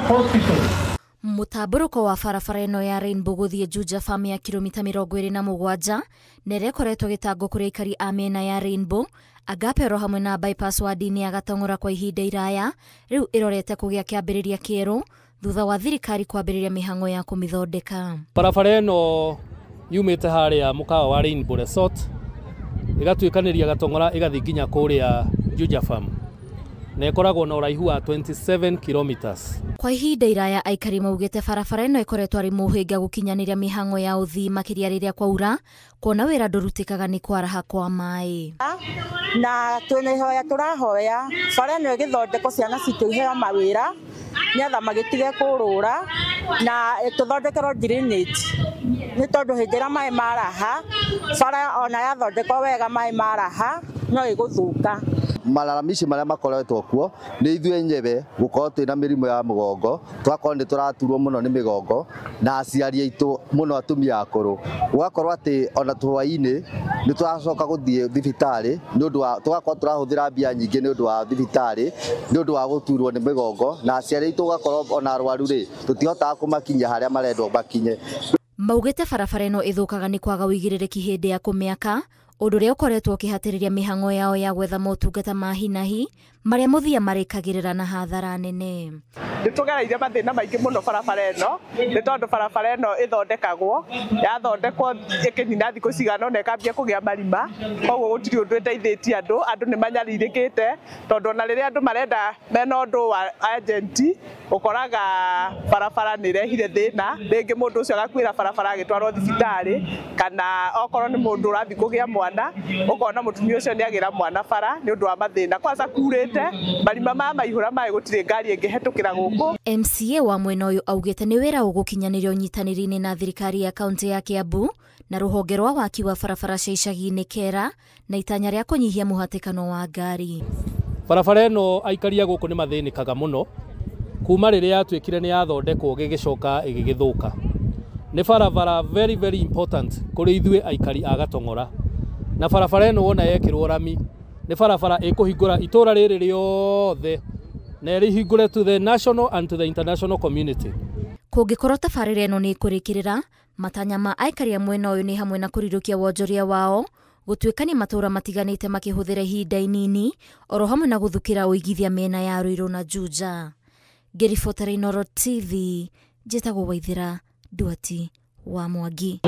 Hospital. Mũtambũrũko wa barabara ĩno ya Rainbow gũthiĩ Juja Farm ya kilomita 27 na ĩrĩa ĩkoretwo gĩtango kũrĩ aikari a mĩena ya Rainbow, Agape oro hamwe na bypass wadi-inĩ ya Gatong'ora kwa ihinda iraya, rĩu ĩrorete kũgĩa kĩambĩrĩria kĩerũ thutha wa thirikari kwambĩrĩria mĩhang'o ya kũmĩthondeka. Barabara ĩno yumĩte harĩa mũkawa wa Rainbow Resort ĩgatuĩkanĩria Gatong'ora ĩgathiĩ nginya kũrĩa Juja Farm na ĩkoragwo na ũraihu wa 27 kilometers. Kwa ihinda iraya aikari maugĩte barabara ĩno ĩkoretwo arĩ mũhĩnga gũkinyanĩria mĩhang'o ya ũthii makĩria rĩrĩa kwaura, kuona wĩra ndũrutĩkaga nĩ kwaraha kwa maĩ. Na twĩna ihoya tũrahoya bara ĩno ĩgĩthondekwo ciana citũ iheo mawĩra nĩgetha magĩtige kũrũra na tũthondekerwo drainage nĩ tondũ hĩndĩ ĩrĩa maĩ maraha bara ona yathondekwo wega maĩ maraha no ĩgũthũka. Malalamishi marĩa makoretwo kuo nĩ ithuĩ enyewe gũkorwo twĩna mĩrimũ ya mũgongo, tũgakorwo nĩ tũraturwo mũno nĩ mĩgongo na aciari aitũ mũno atumia akũrũ, gũgakorwo atĩ ona hwaĩ-inĩ nĩ tũracoka gũthiĩ thibitarĩ nĩ ũndũ wa tũgakorwo tũrahũthĩra mbia nyingĩ nĩ ũndũ wa thibitarĩ nĩ ũndũ wa gũturwo nĩ mĩgongo, na aciari aitũ ũgakorwo ona arwaru rĩ tũtihotaga kũmakinyia harĩa marendwo makinye. Maugĩte barabara ĩno ĩthũkaga nĩ kwaga ũigĩrĩrĩki hĩndĩ ya kũmĩaka, ũndũ ũrĩa ũkoretwo ũkĩhatĩrĩria mĩhang'o yao ya gwetha motungata ma hi na hi marĩa mũthia marĩkagĩrĩra na hathara nene. Nĩ tũgereire mathĩna maingĩ mũno barabara ĩno nĩ tondũ barabara ĩno ĩthondekagwo yathondekwo ĩkĩnina thikũ cigana ũna ĩkambia kũgĩa marima, koguo gũtirĩ ũndũ ĩteithĩtie andũ, andũ nĩ manyarirĩkĩte tondũ ona rĩrĩa andũ marenda mena ũndũ wa agent ũkoraga barabara nĩ ĩrehire thĩna, rĩngĩ mũndũ ũcio agakuĩra barabara agĩtwarwo thibitarĩ, kana okorwo nĩ mũndũ ũrathiĩ kũgĩa mwana ũkona mũtumia ũcio nĩ agĩra mwana bara nĩ ũndũ wa mathĩna. Kwanza kurĩte marima maya maihũra maĩ gũtirĩ ngari ĩngĩhetũkĩra gũkũ. MCA wa mwena ũyũ augĩte nĩ wĩra ũgũkinyanĩrio ũnyitanĩri-inĩ na thirikari ya kaunti ya Kiambu na rũhonge rwa waki wa barabara cia icagi-inĩ KERA na itanya rĩa kũnyihia mũhatĩkano wa ngari. Barabara ĩno aikari a gũkũ nĩ mathĩnĩkaga mũno kuma rĩrĩa yatuĩkire nĩ yathondekwo gĩgĩcoka ĩgĩgĩthũka. Nĩ barabara very very important kũrĩ ithuĩ aikari a Gatong'ora, na barabara ĩno wona yekĩrwo rami nĩ barabara ĩkũhingũra itũra rĩrĩ rĩothe na ĩrĩhingũre to the national and to the international community. Kũngĩkorwo tabarĩra ĩno nĩ ĩkũrĩkĩrĩra, matanya ma aikari a mwena ũyũ nĩ hamwe na kũrirũkia wonjoria wao, gũtuĩkania matũra matiganĩte makĩhũthĩra ihinda inini, oro hamwe na gũthukĩra ũigithia mĩena ya Ruiru na Juja. Ngĩribotera Inooro TV, njĩtagwo Waithĩra Nduati wa Mwangi.